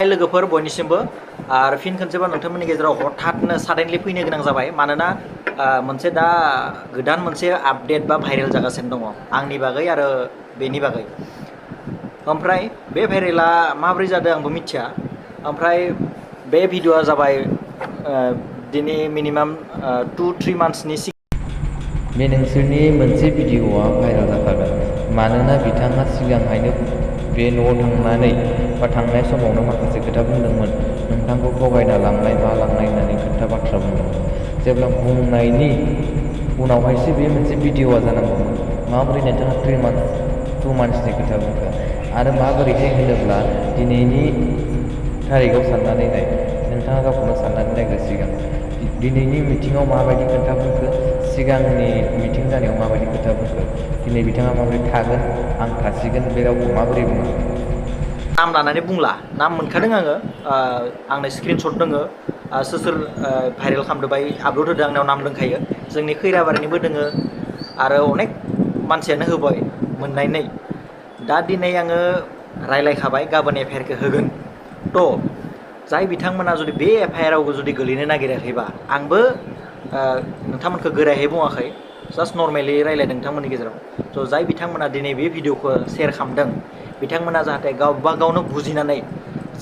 लोगोफोर बयनिसिमबो आरो फिन खनसेबाव नोंथांमोननि गेजेराव हठाथनो साडेनलि फैनो गोनां जाबाय मानोना मोनसे दा गोदान मोनसे आपडेट बा भाइरेल जागासिनो दङ आंनि बागै आरो बेनि बागै। ओमफ्राय बे भाइरेला माब्रै जादों आंबो मिथिया। ओमफ्राय बे भिडिअआ जाबाय दिनै मिनिमाम 2-3 मान्थसनि बे नोंसोरनि मोनसे भिडिअ'आ भाइरेल जाखागोन मानोना बिथाङा सिगांहायनो बे न'आव थांनानै बा थांनाय समावनो माखासे खोथा बुंदोंमोन, नोंथांखौ थगायना लांनाय मा लांनाय होननानै खोथा बाथ्रा बुंदोंमोन। जेब्ला बुंनायनि उनावहायसो बे मोनसे भिडिअ'आ जानांगौमोन। माबोरै नोंथाङा 2 मान्थसनि खोथा बुंखो आरो माबोरैहाय होनोब्ला दिनैनि थारिखआव साननानै नाय, नोंथाङा गावखौनो साननानै नायग्रो सिगां दिनैनि मिटिङाव माबायदि खोथा बुंखो, सिगांनि मिटिं जानायाव माबायदि खोथा बुंखो, दिनै बिथाङा माबोरै थागोन आं थासिगोन बे रावखौ माबोरै बुङो। नाम लानानै बुंला, नाम मोनखादों आङो, आंनो स्क्रिनशट दोङो, सोर सोर भाइरेल खालामदों आपल'ड होदों आंनाव नाम दंखायो। जोंनि खैराबारिनिबो दोङो आरो अनेक मानसियानो होबाय मोननायनै। दा दिनै आङो रायलायखाबाय गाबोन एफआइआरखौ होगोन। थ' जाय बिथांमोना जुदि बे एफआइआराव जुदि गोलैनो नागिराखैबा आंबो नोंथांमोनखौ गोरायै बुङाखै, जास्ट नर्मेलि रायलायदों नोंथांमोननि गेजेराव। थ' जाय बिथांमोना दिनै बे भिडिअखौ शेयार खालामदों बिथांमोना जाहाथे गावबा गावनो बुजिनानै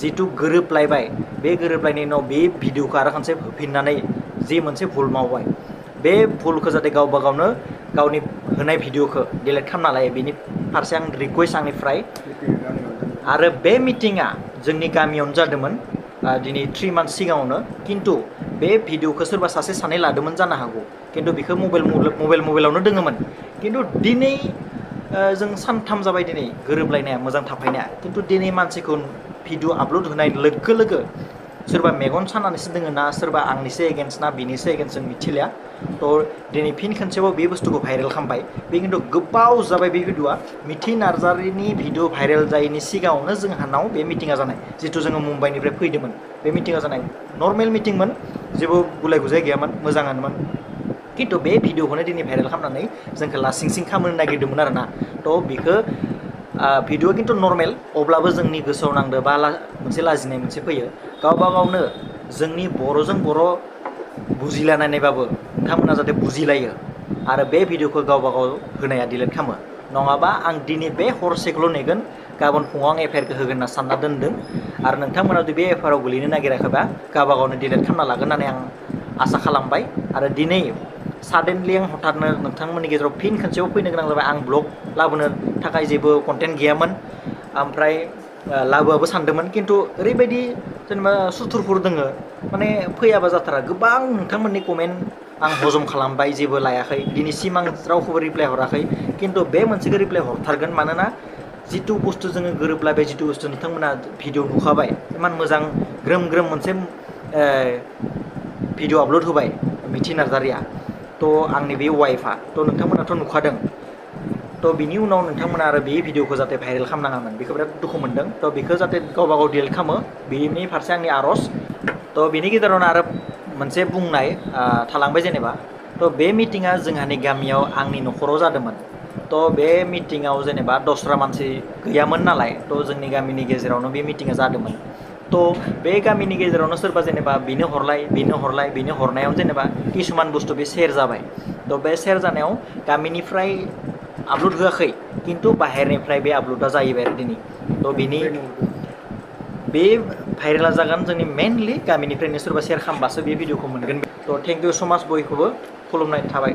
जिथु गोरोबलायबाय, बे गोरोबलायनायनि उनाव बे भिडिअखौ आरो खनसे होफिननानै जि मोनसे भुल मावबाय बे भुलखौ जाहाथे गावबा गावनो गावनि होनाय भिडिअखौ डिलिट खालामना लायो, बेनि फारसे आं रिकुवेस्ट आंनिफ्राय। आरो बे मिटिङा जोंनि गामियावनो जादोंमोन दिनै 3 मान्थस सिगाङावनो, खिन्थु बे भिडिअखौ सोरबा सासे सानै लादोंमोन जानो हागौ, खिन्थु बेखौ मबाइलावनो दोङोमोन। खिन्थु दिनै जों सानथाम जाबाय दिनै गोरोबलायनाया मोजां थाफायनाया, खिन्थु दिनै मानसिखौ भिडिअ आपल'ड होनाय लोगो लोगो सोरबा मेगन सानानैसो दोङो ना सोरबा आंनिसो एगेन्स्ट ना बिनिसो एगेन्स्ट जों मिथिलिया। थ' दिनै फिन खनसेबाव बे बुस्थुखौ भाइरेल खालामबाय। बे खिन्थु गोबाव जाबाय बे भिडिअआ। मिथि नार्जारिनि भिडिअ भाइरेल जायैनि सिगाङावनो जोंहानाव बे मिटिङा जानाय, जिथु जोङो मुम्बाइनिफ्राय फैदोंमोन। बे मिटिङा जानाय नर्मेल मिटिंमोन, जेबो गुलाय गुजाय गैयामोन, मोजाङानोमोन। खिन्थु बे भिडिअखौनो दिनै भाइरेल खालामनानै जोंखौ लासिं सिं खालामनो नागिरदोंमोन आरो ना। थ' बेखौ भिडिअआ खिन्थु नर्मेल, अब्लाबो जोंनि गोसोआव नांदो बा मोनसे लाजिनाय मोनसे फैयो। गावबा गावनो जोंनि बर'जों बर' बुजिलायनानैबाबो नोंथांमोना जाहाथे बुजिलायो आरो बे भिडिअखौ गावबा गाव होनाया डिलिट खालामो। नङाबा आं दिनै बे हरसेखौल' नेगोन, गाबोन फुङाव आं एफआइआरखौ होगोन होनना सानना दोनदों। आरो नोंथांमोना जुदि बे एफआइआराव गोलैनो नागिराखैबा गावबा गावनो डिलिट खालामना लागोन होननानै आं आसा खालामबाय। आरो दिनै साडेनलि आं हठाथनो नोंथांमोननि गेजेराव फिन खनसेयाव फैनो गोनां जाबाय। आं ब्लग लाबोनो थाखाय जेबो कन्टेन्ट गैयामोन, ओमफ्राय लाबोआबो सानदोंमोन, खिन्थु ओरैबायदि जेनेबा सुथुरफोर दोङो माने फैयाबा जाथारा। गोबां नोंथांमोननि कमेन्ट आं हजम खालामबाय, जेबो लायाखै, दिनैसिम आं रावखौबो रिप्लाय हराखै, खिन्थु बे मोनसेखौ रिप्लाय हरथारगोन। मानोना जिथु बुस्थु जोङो गोरोबलायबाय, जिथु बुस्थु नोंथांमोना भिडिअ नुखाबाय, इमान मोजां ग्रोम ग्रोम मोनसे भिडिअ आपल'ड होबाय मिथि नार्जारिया, थ' आंनि बे वाइफआ, थ' नोंथांमोनाथ' नुखादों। थ' बिनि उनाव नोंथांमोना आरो बे भिडिअखौ जाहाथे भाइरेल खालामनाङामोन, बेखौ बिराद दुखु मोनदों। थ' बेखौ जाहाथे गावबा गाव डिलिट खालामो, बेनि फारसे आंनि आर'ज। थ' बिनि गेजेरावनो आरो मोनसे बुंनाय थालांबाय जेनेबा, थ' बे मिटिङा जोंहानि गामियाव आंनि न'खराव जादोंमोन। थ' बे मिटिङाव जेनेबा दस्रा मानसि गैयामोन नालाय, थ' जोंनि गामिनि गेजेरावनो बे मिटिङा जादोंमोन। थ' बे गामिनि गेजेरावनो सोरबा जेनेबा बेनो हरलाय बेनो हरलाय, बेनो हरनायावनो जेनेबा किसुमान बुस्थु बे शेयार जाबाय। थ' बे शेयार जानायाव गामिनिफ्राय आपल'ड होआखै, खिन्थु बाहेरनिफ्राय बे आपल'डा जाहैबाय आरो दिनै। थ' बे भाइरेला जागोन जोंनि मेनलि गामिनिफ्रायनो सोरबा शेयार खालामबासो बे भिडिअखौ मोनगोन। थ' थेंक इउ स' माच बयखौबो खुलुमनाय थाबाय।